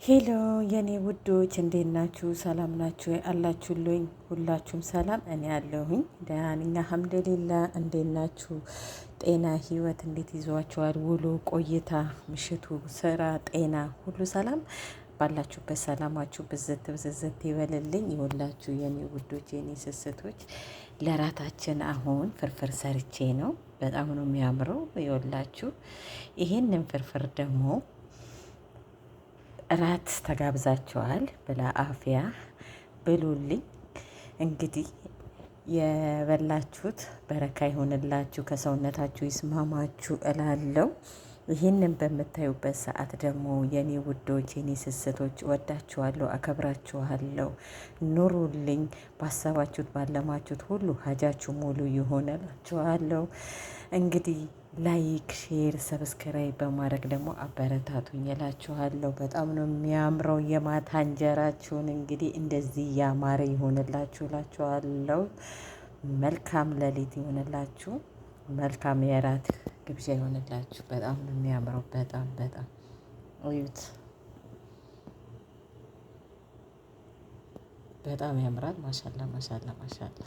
Hello የኔ ውዶች እንዴት ናችሁ? ሰላም ናችሁ አላችሁልኝ? ሁላችሁም ሰላም፣ እኔ አለሁኝ ደህና ነኝ አልሐምዱሊላህ። እንዴት ናችሁ? ጤና ህይወት እንዴት ይዟችኋል? ውሎ ቆይታ፣ ምሽቱ፣ ስራ፣ ጤና ሁሉ ሰላም ባላችሁበት ሰላማችሁ ብዝት ብዝዝት ይበልልኝ። ይሁላችሁ የኔ ውዶች የኔ ስስቶች፣ ለራታችን አሁን ፍርፍር ሰርቼ ነው። በጣም ነው የሚያምረው። ይኸውላችሁ ይሄንን ፍርፍር ደግሞ እራት ተጋብዛችኋል። ብላ አፍያ ብሉልኝ። እንግዲህ የበላችሁት በረካ ይሆንላችሁ፣ ከሰውነታችሁ ይስማማችሁ እላለው። ይህንን በምታዩበት ሰዓት ደግሞ የኔ ውዶች የኔ ስስቶች ወዳችኋለሁ፣ አከብራችኋለሁ። ኑሩልኝ። ባሰባችሁት ባለማችሁት ሁሉ ሀጃችሁ ሙሉ ይሆንላችኋለሁ። እንግዲህ like፣ share፣ subscribe በማድረግ ደግሞ አበረታቱኝ እላችኋለሁ። በጣም ነው የሚያምረው የማታ እንጀራችሁን እንግዲህ እንደዚህ ያማረ ይሆንላችሁ እላችኋለሁ። መልካም ሌሊት ይሆንላችሁ። መልካም የራት ግብዣ ይሆንላችሁ። በጣም ነው የሚያምረው። በጣም በጣም እዩት። በጣም ያምራል። ማሻላ ማሻላ ማሻላ።